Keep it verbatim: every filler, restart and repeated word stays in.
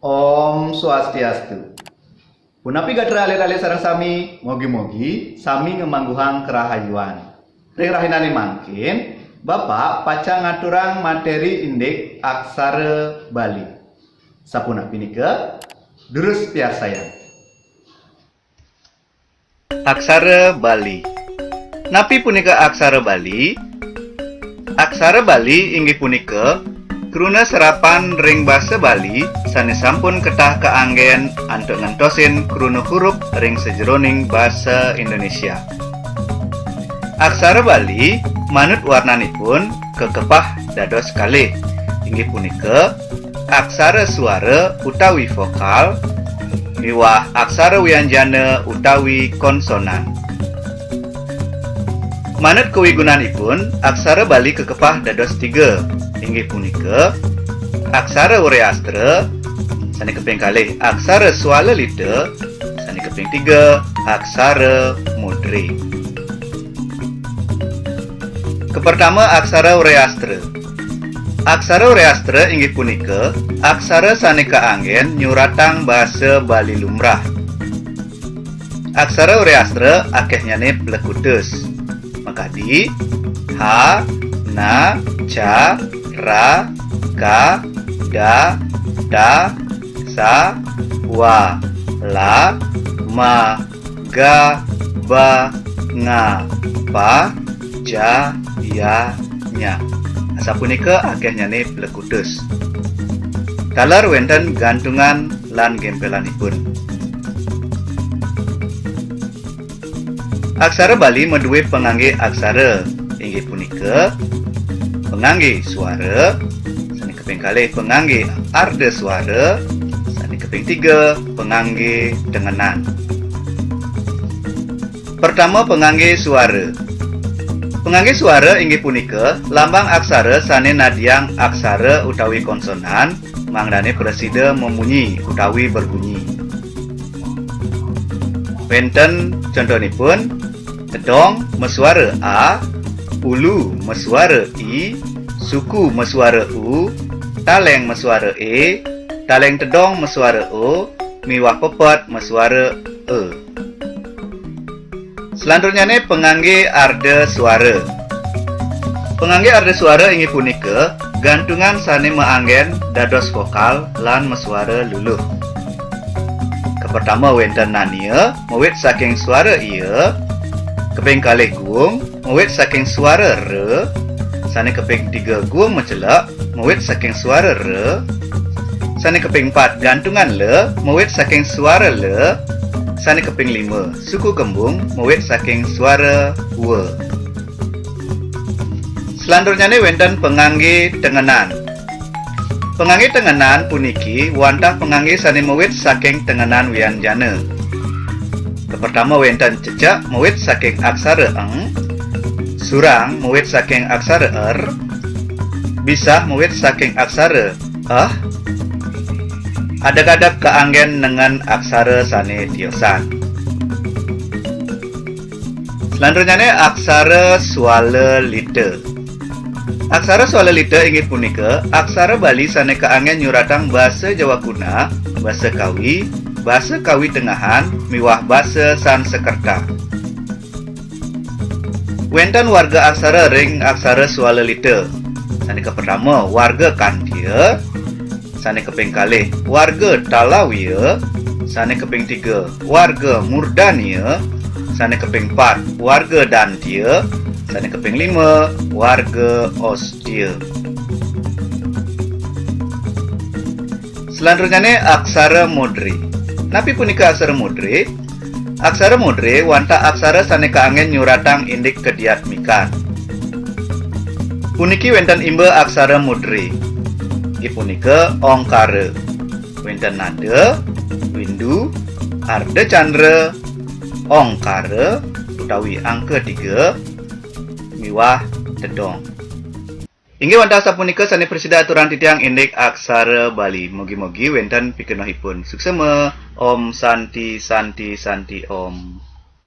Om Swastiastu. Punapi gatra alit-alit sareng sami, mogi-mogi sami ngamangguhang karahayuan. Ring rahinane mangkin, Bapak pacang ngaturang materi indik aksara Bali. Sapunapi nika, durus piarsayang. Aksara Bali. Napi punika aksara Bali? Aksara Bali inggih punika kruna serapan ring basa Bali sane sampun ketah kaanggen antuk ngentosin kruna hurup ring sajeroning basa Indonesia. Aksara Bali manut warnanipun kakepah dados kalih, inggih punika aksara suara utawi vokal miwah aksara wianjana utawi konsonan. Manut kawigunanipun, aksara Bali kakepah dados tiga, inggih punika aksara Wreastra, sane kaping kalih aksara Swalalita, sane kaping tiga aksara Mudre. Kapertama, aksara Wreastra. Aksara Wreastra inggih punika aksara sane kaanggen nyuratang basa Bali lumrah. Aksara Wreastra akehnyane plekutus. Makadi ha, na, ca, ra, ka, da, ta, sa, wa, la, ma, ga, ba, nga, pa, ja, ya, nya. Asapunika akehnyane plekutus. Taler wenten gantungan lan gempelanipun. Aksara Bali madue pangangge aksara, inggih punika pangangge suara, sane kaping kalih pangangge arda suara, sane kaping tiga pangangge tengenan. Pertama, pangangge suara. Pangangge suara inggih punika lambang aksara sane nadiang aksara utawi konsonan mangdane prasida mamunyi utawi berbunyi. Wenten contohnipun, tedong masuara a, ulu masuara i, suku masuara u, taleng masuara e, taleng tedong masuara o, miwah pepet masuara e. Selanturnyane pangangge arda suara. Pangangge arda suara inggih punika gantungan sane maanggen dados vokal lan masuara luluh. Kapertama wenten nania, mawit saking suara ia, kaping kalih guung, mawit saking suara ra, sane kaping tiga guung macelek, mawit saking suara ra, sane kaping pat gantungan la, mawit saking suara la, sane kaping lima suku kembung, mawit saking suara wa. Selanturnyane wenten pangangge tengenan. Pangangge tengenan puniki wantah pangangge sane mawit saking tengenan wianjana. Kapertama wenten cecek mawit saking aksara eng, surang mawit saking aksara er, bisah mawit saking aksara eh, adeg-adeg kaanggen nengen aksara sane tiosan. Selanturnyane aksara swala lita. Aksara swala lita inggih punika aksara Bali sane kaanggen nyuratang basa Jawa Kuna, basa Kawi, basa Kawi Tengahan, miwah basa Sanskerta. Wenten warga aksara ring aksara swala lita. Sane kapertama, warga Kantia. Sane kaping kalih, warga Talawia. Sane kaping tiga, warga Murdania. Sane kaping pat, warga Dantia. Sane kaping lima, warga Ostia. Selanturnyane aksara modre. Napi punika aksara modre? Aksara modre wantah aksara sane kaanggen nyuratang indik kadiatmikan. Puniki wenten imba aksara modre. Inggih punika ongkara. Wenten nada, windu, arda candra, ongkara utawi angka tiga, miwah tedong. Inggih wantah sapunika sane prasida aturang titiang indik aksara Bali. Mugi-mugi wenten pikenohipun. Suksema. Om Santi, Santi, Santi Om.